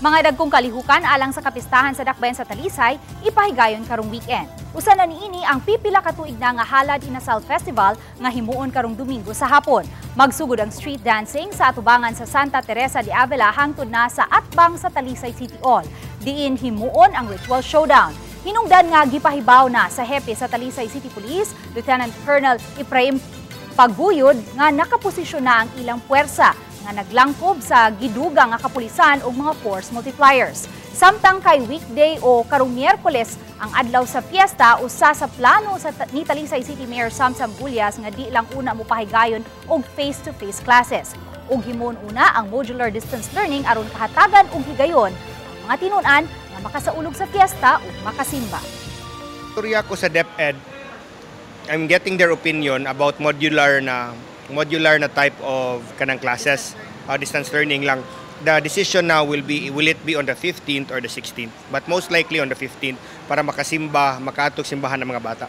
Mga dagkong kalihukan alang sa kapistahan sa Dakbayan sa Talisay ipahigayon karong weekend. Usa na niini ang pipila ka tuig na nga Halad Inasal Festival nga himuon karong Domingo sa hapon. Magsugod ang street dancing sa atubangan sa Santa Teresa de Avila hangtod na sa atbang sa Talisay City Hall. Diin himuon ang ritual showdown. Hinungdan nga gipahibaw na sa hepe sa Talisay City Police, Lieutenant Colonel Ephraim Paguyod, nga nakaposisyon na ang ilang puwersa nga naglangkob sa gidugang nga kapulisan ug mga force multipliers. Samtang kay weekday o karong Miyerkules ang adlaw sa fiesta, usa sa plano sa ni Talisay City Mayor Samsam Gullas nga di lang una mopahigayon og face-to-face classes. Ug himuon una ang modular distance learning aron kahatagan og higayon ang mga tinun-an nga makasaulog sa fiesta ug makasimba. Istorya ko sa DepEd, I'm getting their opinion about modular na type of kanang classes, distance learning lang. The decision now will be, will it be on the 15th or the 16th? But most likely on the 15th para makasimba, makaadtog simbahan ng mga bata.